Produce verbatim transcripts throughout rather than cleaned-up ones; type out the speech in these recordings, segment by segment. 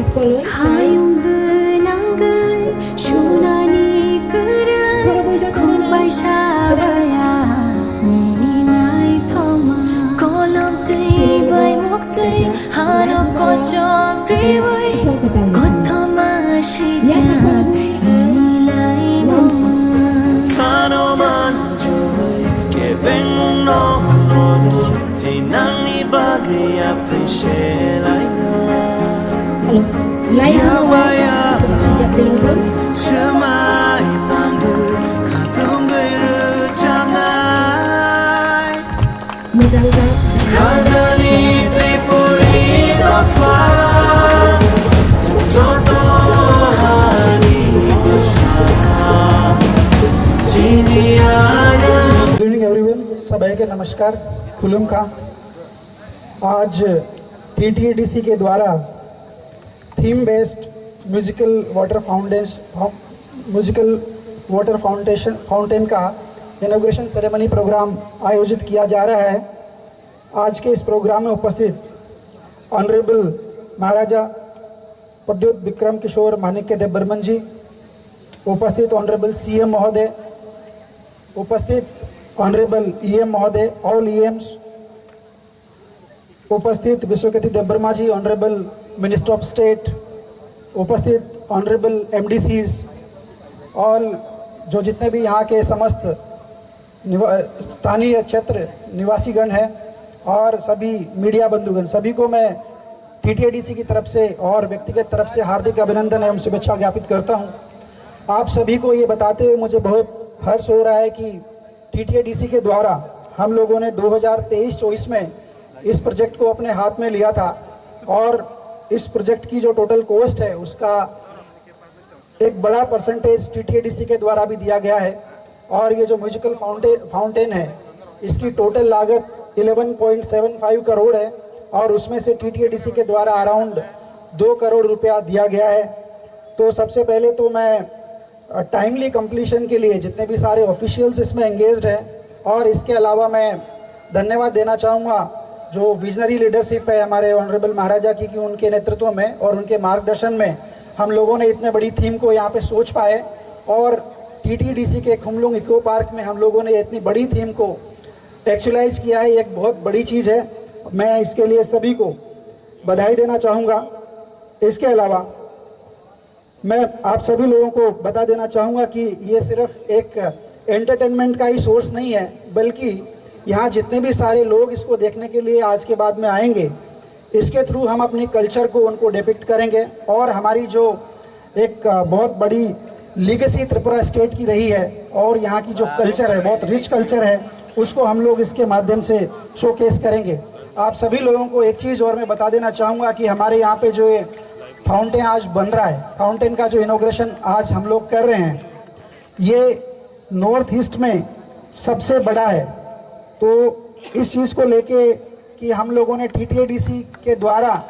Hayung gwnangwi sunani kwrwng, khum paisa baya nini naithoma. Kolom twi bai muktwi hano kochom twiwi, kothoma swijak nini laimungma. Khano manjui kebengmungno norwi, tei nangni bagwi appreciate laina. Hello. Laina. Yawaya. Swmai tangwi khatungwi rwchapnai. Mojang kha. Khajani Tripuri dopha, joto hani bwsa, chini ano. Good evening everyone, sabaike namaskar, khulum kha. आज टीटीएडीसी के द्वारा theme based musical water foundation, musical water foundation, fountain का inauguration ceremony programme आयोजित किया जा रहा है। आज के इस प्रोग्राम में उपस्थित ऑनरेबल महाराजा प्रद्युत विक्रम किशोर माणिक्य देव बर्मन जी, उपस्थित ऑनरेबल सीएम महोदय, उपस्थित ऑनरेबल ईएम महोदय, ऑल ईएम्स, उपस्थित विश्वकेतु देबबर्मा जी, ऑनरेबल मिनिस्टर ऑफ स्टेट, उपस्थित ऑनरेबल एमडीसीज, ऑल, जो जितने भी यहाँ के समस्त निवा-, स्थानीय क्षेत्र निवासीगण हैं और सभी मीडिया बंधुगण, सभी को मैं टीटीएडीसी की तरफ से और व्यक्तिगत तरफ से हार्दिक अभिनंदन एवं शुभेच्छा ज्ञापित करता हूँ। आप सभी को ये बताते हुए मुझे बहुत हर्ष हो रहा है कि टीटीएडीसी के द्वारा हम लोगों ने दो हज़ार तेईस चौबीस में इस प्रोजेक्ट को अपने हाथ में लिया था और इस प्रोजेक्ट की जो टोटल कॉस्ट है, उसका एक बड़ा परसेंटेज टीटीएडीसी के द्वारा भी दिया गया है। और ये जो म्यूजिकल फाउंटे-, फाउंटेन है, इसकी टोटल लागत eleven point seven five crore है और उसमें से टीटीएडीसी के द्वारा अराउंड दो करोड़ रुपया दिया गया है। तो सबसे पहले तो मैं टाइमली कंप्लीशन के लिए जितने भी सारे ऑफिशियल्स इसमें एंगेज्ड हैं, और इसके अलावा मैं धन्यवाद देना चाहूँगा जो विजनरी लीडरशिप है हमारे ऑनरेबल महाराजा की, कि उनके नेतृत्व में और उनके मार्गदर्शन में हम लोगों ने इतने बड़ी थीम को यहाँ पे सोच पाए और टीटीडीसी के खुमलुंग इको पार्क में हम लोगों ने इतनी बड़ी थीम को एक्चुअलाइज किया है। एक बहुत बड़ी चीज़ है। मैं इसके लिए सभी को बधाई देना चाहूँगा। इसके अलावा मैं आप सभी लोगों को बता देना चाहूँगा कि ये सिर्फ एक एंटरटेनमेंट का ही सोर्स नहीं है, बल्कि यहाँ जितने भी सारे लोग इसको देखने के लिए आज के बाद में आएंगे, इसके थ्रू हम अपनी कल्चर को उनको डिपिक्ट करेंगे और हमारी जो एक, अ, बहुत बड़ी लीगेसी त्रिपुरा स्टेट की रही है और यहाँ की जो कल्चर है, बहुत रिच कल्चर है, उसको हम लोग इसके माध्यम से शोकेस करेंगे। आप सभी लोगों को एक चीज़ और मैं बता देना चाहूँगा कि हमारे यहाँ पे जो ये फाउंटेन आज बन रहा है, फाउंटेन का जो इनॉग्रेशन आज हम लोग कर रहे हैं, ये नॉर्थ ईस्ट में सबसे बड़ा है। तो इस चीज़ को लेके कि हम लोगों ने टीटीएडीसी के द्वारा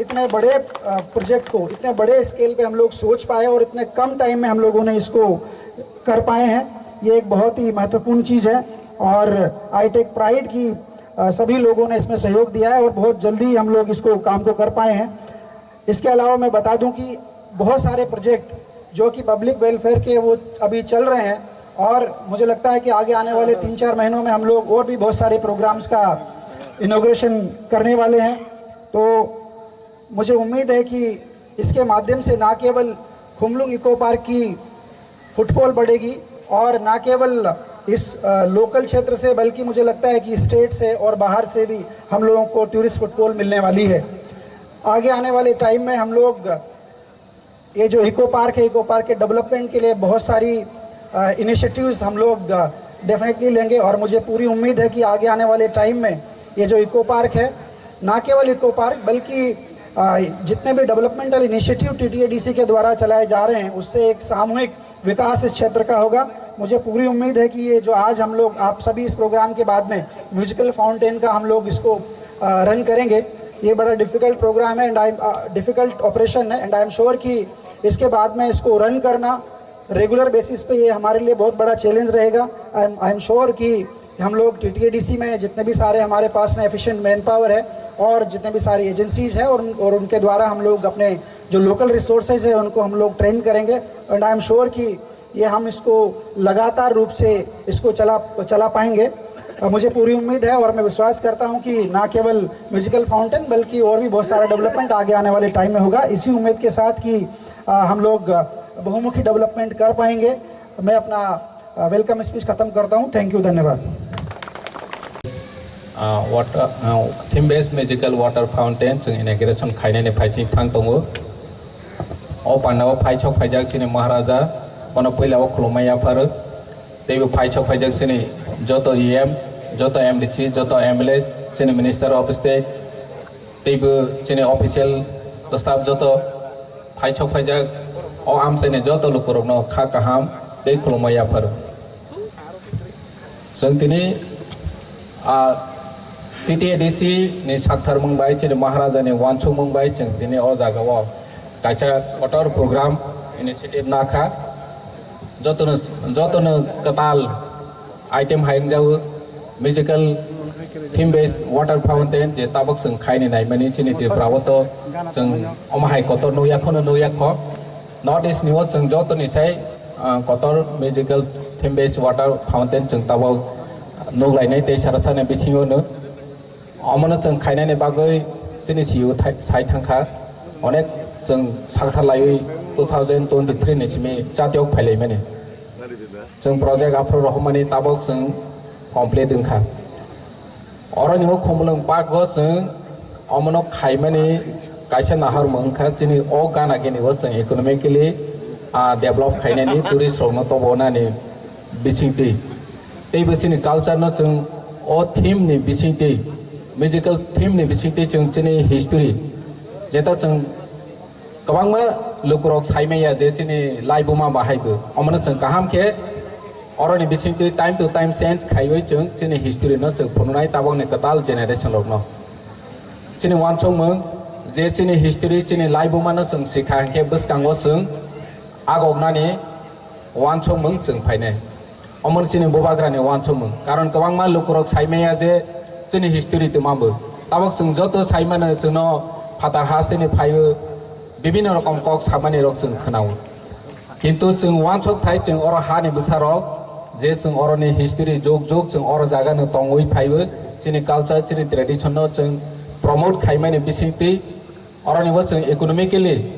इतने बड़े, अ, प्रोजेक्ट को इतने बड़े स्केल पे हम लोग सोच पाए और इतने कम टाइम में हम लोगों ने इसको कर पाए हैं, ये एक बहुत ही महत्वपूर्ण चीज़ है। और आई टेक प्राइड कि, अ, सभी लोगों ने इसमें सहयोग दिया है और बहुत जल्दी हम लोग इसको, काम को कर पाए हैं। इसके अलावा मैं बता दूं कि बहुत सारे प्रोजेक्ट जो कि पब्लिक वेलफेयर के, वो अभी चल रहे हैं और मुझे लगता है कि आगे आने वाले तीन चार महीनों में हम लोग और भी बहुत सारे प्रोग्राम्स का इनॉग्रेशन करने वाले हैं। तो मुझे उम्मीद है कि इसके माध्यम से ना केवल खुमलुंग इको पार्क की फुटफॉल बढ़ेगी और ना केवल इस, अ, लोकल क्षेत्र से, बल्कि मुझे लगता है कि स्टेट से और बाहर से भी हम लोगों को टूरिस्ट फुटफॉल मिलने वाली है। आगे आने वाले टाइम में हम लोग ये जो इको पार्क है, इको पार्क के डेवलपमेंट के लिए बहुत सारी, अ, इनिशिएटिव्स हम लोग, अ, डेफिनेटली लेंगे और मुझे पूरी उम्मीद है कि आगे आने वाले टाइम में ये जो इको पार्क है, ना केवल इको पार्क, बल्कि, अ, जितने भी डेवलपमेंटल इनिशिएटिव टीटीएडीसी के द्वारा चलाए जा रहे हैं, उससे एक सामूहिक विकास इस क्षेत्र का होगा। मुझे पूरी उम्मीद है कि ये जो आज हम लोग, आप सभी इस प्रोग्राम के बाद में म्यूजिकल फाउंटेन का हम लोग इसको, अ, रन करेंगे। ये बड़ा डिफिकल्ट प्रोग्राम है and I, a, difficult operation है एंड आई एम श्योर कि इसके बाद में इसको रन करना रेगुलर बेसिस पे, ये हमारे लिए बहुत बड़ा चैलेंज रहेगा। I am, I am sure कि हम लोग टीटीएडीसी में जितने भी सारे हमारे पास में एफिशिएंट मैन पावर है और जितने भी सारी एजेंसीज हैं और उन, और उनके द्वारा हम लोग अपने जो लोकल रिसोर्सेज है उनको हम लोग ट्रेन करेंगे। एंड आई एम श्योर कि ये हम इसको लगातार रूप से इसको चला चला पाएंगे। अ, मुझे पूरी उम्मीद है और मैं विश्वास करता हूँ कि ना केवल म्यूजिकल फाउंटेन बल्कि और भी बहुत सारा डेवलपमेंट आगे आने वाले टाइम में होगा। इसी उम्मीद के साथ कि अ, हम लोग अ, बहुमुखी डेवलपमेंट कर पाएंगे। मैं अपना वेलकम स्पीच खत्म करता हूँ। थैंक यू, धन्यवाद। Ah, water, ah, theme based magical water fountain chwng inauguration khainani phaising thang tongo. O pandao phaisok phaijak chini Maharaja, bono puila o khulumai yapharo. Teibo phaisok phaijak chini joto E M, joto M D C, joto M L A, chini Minister of State, teibo chini official staff joto phaisok phaijak o amchaini joto lukurokno kha kaham tei khulumai yapharo. Chwng tini, ah, T T A D C ni sakthar mung bai, chini Maharaja ni uansuk mung bai, chwng tini o jaga o kaisa kotor program initiative nakha. Jotono, jotono kwtal item hai wngjago, musical theme based water fountain, je tabuk chwng khaini naimani chini Tripura o to chwng omo hai kotor nukya kheno nukya kho. North East ni o chwng jotoni sai, ah, kotor musical theme based water fountain chwng tabuk nuklainai tei sara sani bisingo no. Omono chwng khainani bagwi chini C E O thai-, sai thangkha. Onek chwng sakthar laiwi two thousand twenty-three ni simi chatiyok phailaimani. Chwng project aphuru rohormani tabuk chwng complete wngkha. Oroni o Khumulwng Park o chwng omono khaimani kaisa naharmung wngkha, chini o gana gini o chwng economically, ah, develop khainani tourist rokno tobonani bisingtwi. Teibo chini culture no chwng o theme ni bisingtwi, musical theme ni bisingtwi chwng chini history, jeta chwng kwbangma lukurok saimaya je chini laibuma bahaibo. Omono chwng kaham khe oroni bisingtwi time to time change khaiwi chwng chini history no chwng phunuknai tabokni kwtal generation rokno. Chini uansukmung je chini history, chini laibuma no chwng sikha hinkhe bwskango chwng agoknani uansukmung chwng phainai. Omo chini bubagrani uansukmung. Karon kwbangma lukurok saimaya je chini history twmabo. Tabok chwng joto saimano chwngno phatar hasteni phaiwi bibinno rokom kok samani rok chwng khwnao. Kintu chwng uansuk thai chwng oro hani bwsarok je chwng oroni history jug jug chwng oro jagano tongwi phaiwi chini culture chini tradition no chwng promote khaimani bisingtwi oroni bo chwng economically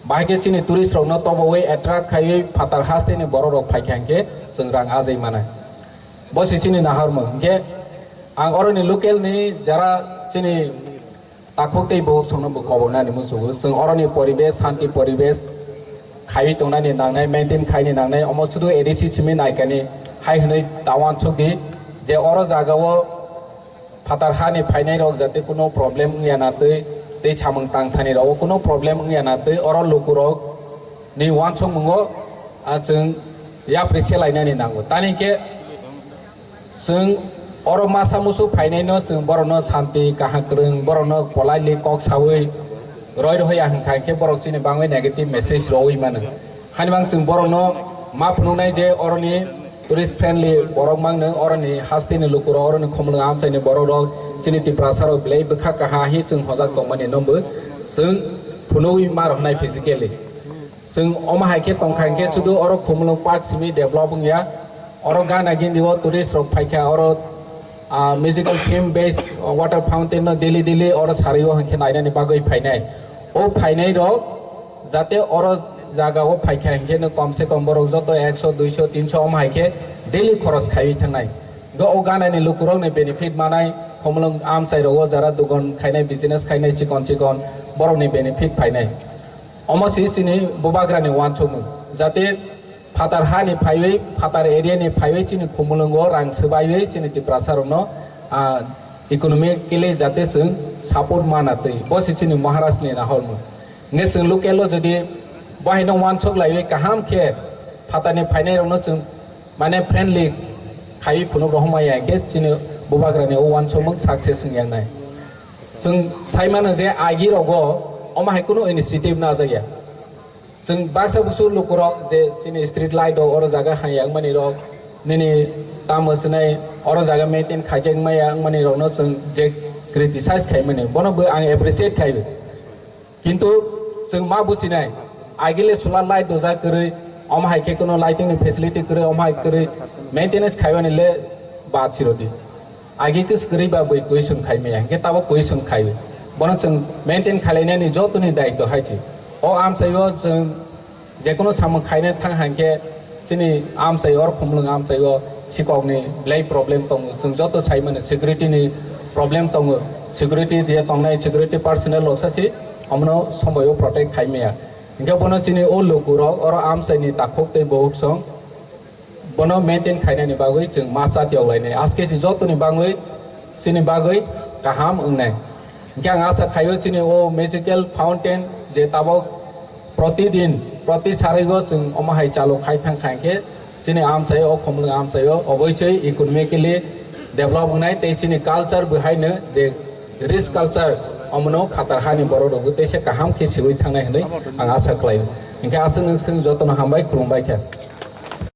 bahai khe chini tourist rokno tobowi attract khaiwi phatar hasteni borok rok phaikha hinkhe chwng rang ajai manai. Bo se chini naharmung hinkhe ang oroni local ni jara chini takhuk tei bukhuk songno bo kobor nani muchungo. Chwng oroni poribesh, shanti poribesh khaiwi tongnani nangnai, maintain khaini nangnai, omo sudu A D C simi naikani hai hwnwi ta uansuk di je oro jagao phatar hani phainai rok jate kuno problem wngya na twi, tei samung tang thani rogo kuno problem wngya na twi oro lukurok ni uansukmungo, ah, chwng yapri selainani nango. Tani khe chwng oro masa musu phainaino chwng borokno santi, kaham kwrwng, borokno politely kok sawi roi rohoya hwnkha hinkhe borok chini bangwi negative message rowi mano. Hani bang chwng borokno ma phunuknai je oroni tourist friendly borok mangno, oroni hasteni lukurok, oroni khumulwng amchaini borokrok chini Tiprasarok belai bwkha kaha hi chwng hojak tongmani nonbo chwng phunugwi ma roknai physically. Chwng omo hai khe tongkha hinkhe sudu oro Khumulwng Park simi develop wngya. Oro gana gindi o tourist rok phaikha, oro, ah, musical theme based water fountain no daily daily oro sario hinkhe nainani bagwi phainai. O phainai rok jate oro jaga o phaikha hinkhe no kom se kom borok joto ekso, duiso, tinso omo hai khe daily khoros khaiwi thangnai. Hinkhe o ganani lukurok ni benefit manai, Khumulwng amchai rogo jara dugon khainai, business khainai chikon chikon borok ni benefit phainai. Omo se chini bubagrani uansukmung, jate phatar hani phaiwi, phatar area ni phaiwi chini Khumulwngo rang swbaiwi chini Tiprasa rokno, ah, economically jate chwng support mana twi, bo se chini Maharaj ni nahormung. Hinkhe chwng local o jodi bo haino uansuk laiwi kaham khe phatar ni phainai rokno chwng mane friendly khaiwi phunuk rohormaya hinkhe chini bubagrani o uansukmung success wngya wngnai. Chwng sai mano je agi rogo omo hai kunu initiative najakya. Chwng baksa busu lukurok je chini street light rok oro jaga hamya wngmani rok nini tamo swnai oro jaga maintain khaijak maya wngmani rokno chwng je criticize khaimani, bono bo ang appreciate khaiwi. Kintu chwng ma buchinai, agile solar light dojak kwrwi, omo hai khe kuno lighting ni facility kwrwi, omo hai kwrwi maintenance khaiwani le bad sirodi. Agi kis kwrwi ba bwi question khaimaya, hinkhe tabok question khaiwi. Bono chwng maintain khailainani jotoni daitw hai se. O amchaio chwng jekono samung khaina thang hai khe chini amchai or khumlwng amchaio sikokni belai problem tongo. Chwng joto saimano security ni problem tongo. Security je tongnai security personnel rok sasi omono sombaio protect khaimaya. Hinkhe bono chini o lukurok oro amchaini takhuk tei bohuk song bono maintain khainani bagwi chwng ma chatiyok lainai. Aske si jotoni bagwi chini bagwi kaham wngnai. Hinkhe ang asa khaio chini o magical fountain je tabok protidin, proti sarigo chwng omo hai chalu khai thang kha hinkhe chini amchaio, o khumlwng amchaio oboisoi economically develop wngnai tei chini culture bo haino je rich culture omono phatar hani borok rokbo teisa kaham khe siwi thangnai hinwi ang asa khlaio. Hinkhe aswk nwswk jotono hambai, khulumbai kha.